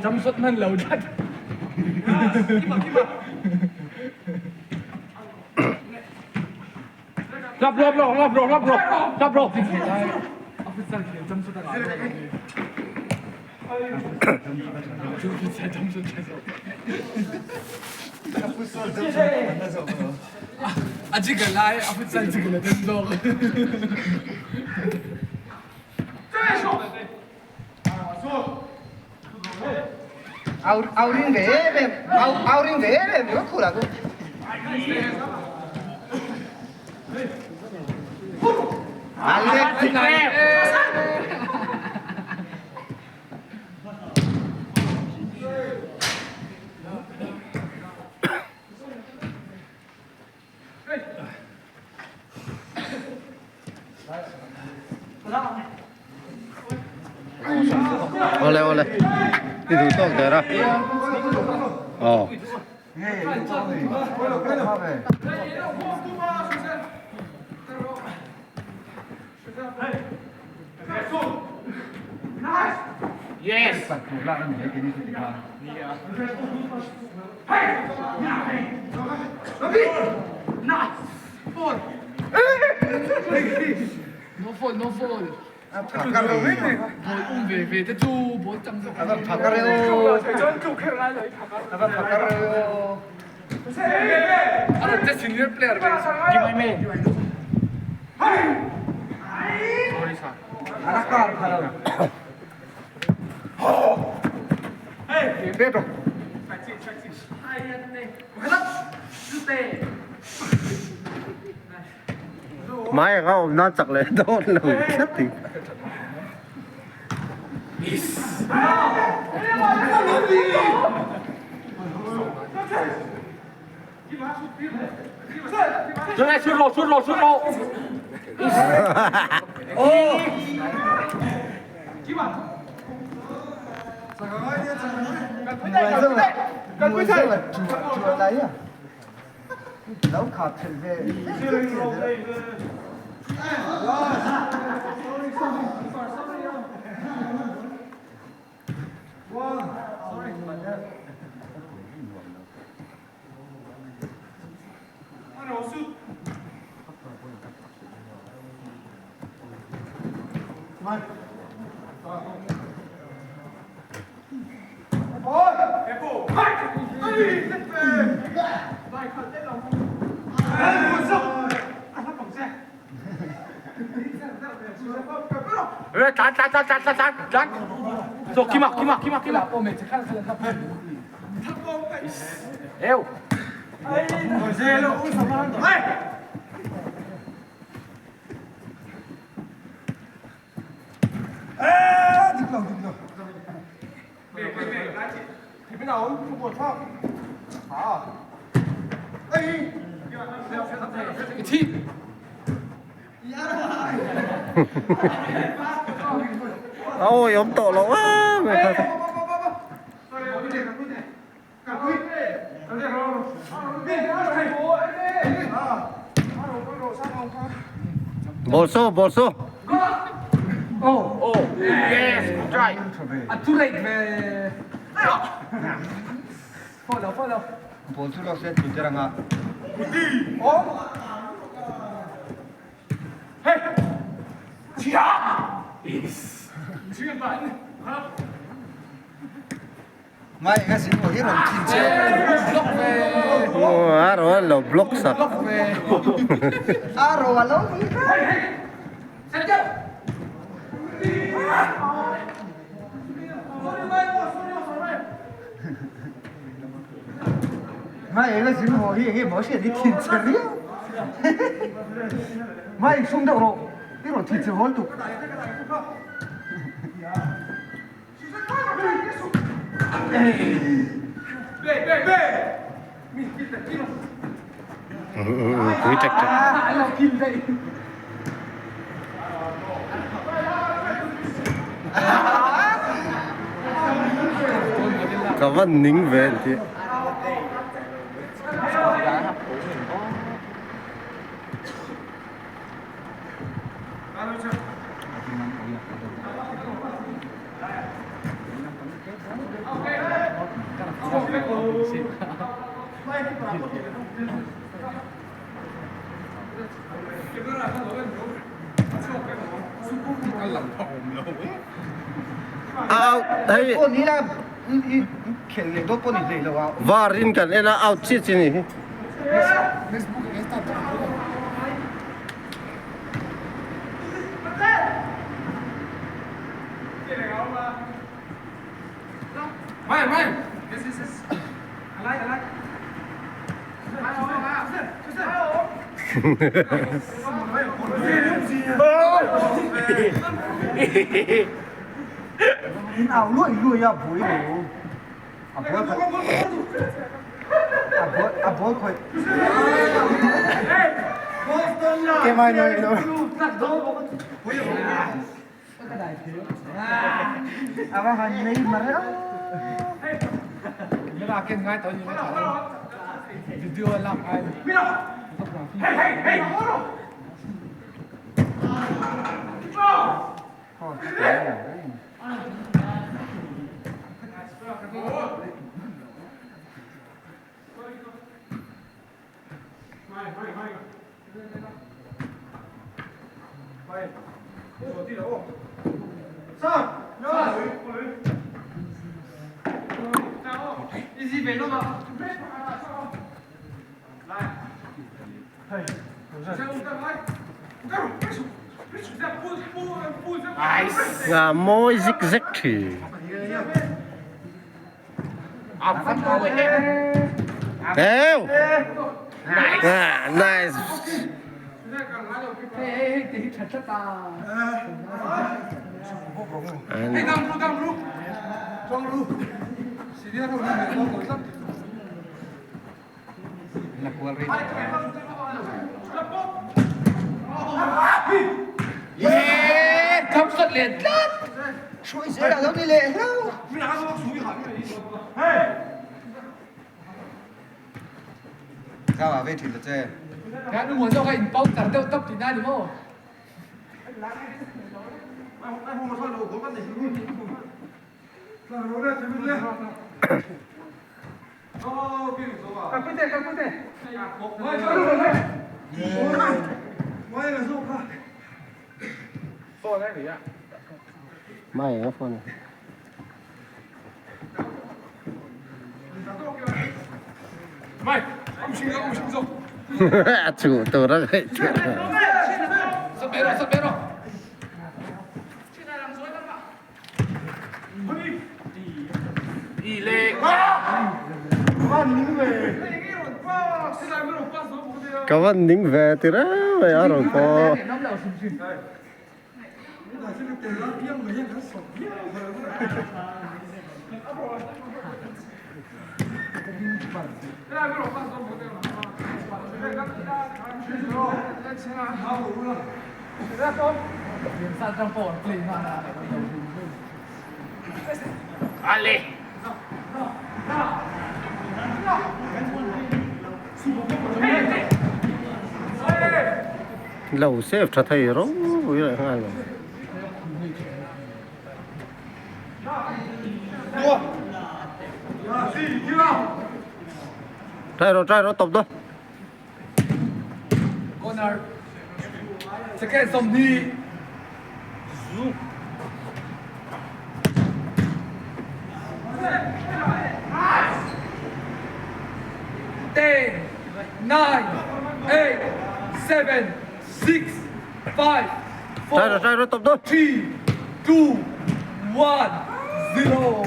Jam sot man lo dat. Lap lap lap lap lap lap lap lap. A jiggle lai, a futsal jiggle a dem zawk. Au ring ve em em, au au ring ve em em ringawt khur ah chu. Awle awle i duh tawk der a aw. Yes. No fall, no fall. Ball um ve ve te chu ball chang zawk. Ava phakar e aw. Ava phakar e aw. Ano te senior player ve. Di mai me. Sorry sir. Mai kha awm nan chak leh dawn lo tlat hi. Lo khap thelh ve. Tlan tlan tlan tlan tlan tlan tlan. So kima kima kima kima. Eu. A awi awm tawh loh em em kha. Ball so ball so. Oh yes good try. A tu rate ve. Follow follow. Ball chu lo se tui teranga. Mai nga sin hi rawn thin che. A ro lo block sak. A ro a lo ni kha. Mai nga sin ho hi nge mo she ni thin che riau. Mai sum deuh rawh. I rawn thin che hawl tuk. Pui tek tek. Ka van ning ve an ti. Out hei var in kan en a out chiah chi ni hi. Nga mawi zik zek thin. Eo! Ah, nice. Mai a phone. A chu tur a ngaih chu. Ka van ning ve ti reng mai a rawn pawh. Lo save tha thei ropui leh nghal lo. Try rawh try rawh tawp dawn. Corner. Second 20. 10, 9, 8, 7, 6, 5, 4, Try rawh try rawh tawp dawn. 3, 2, 1, 0.